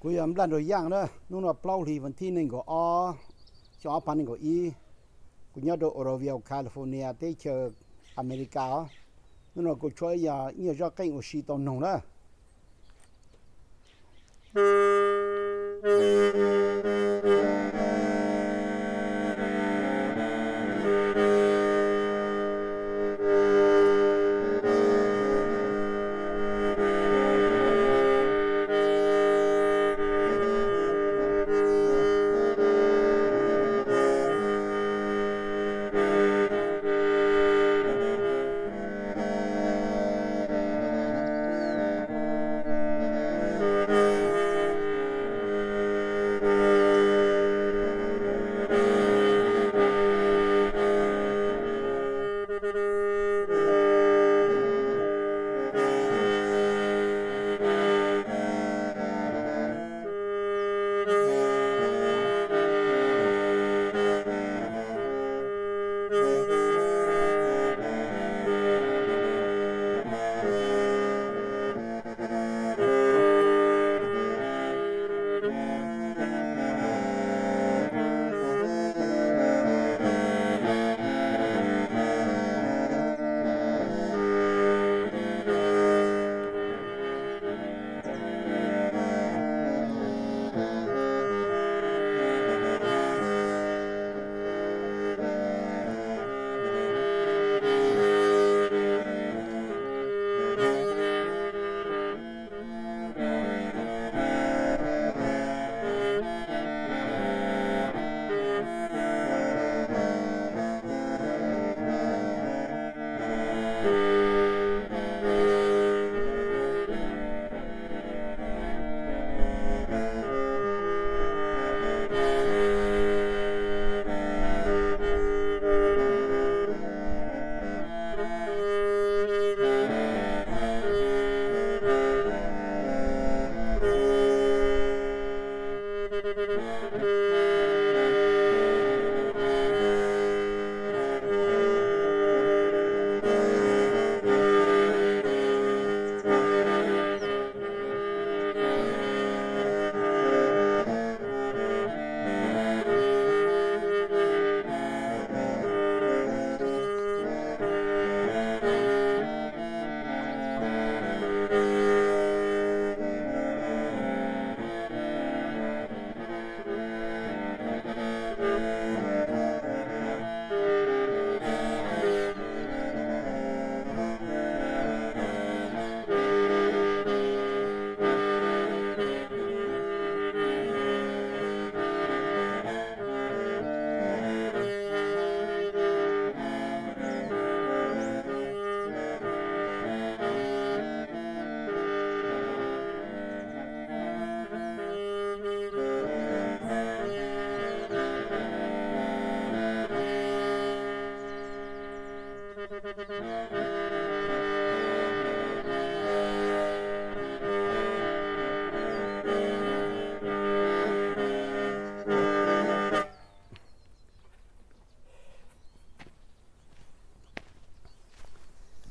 Kuv yog Nplaj Nraug Yaaj na, hnub no plaub hlis vas thib nees nkaum ob, xyoo ob phav nees nkaum ib. Kuv nyob rau Oroville, California, teb chaws Amelikas os. Hnub no kuv tshuab ib yam, ib nyuag zaj qeej ua si tau noog na.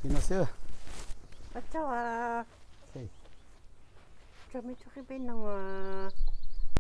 Li no xwb. Ua tsaug, tsaug me tub qhib peb noog.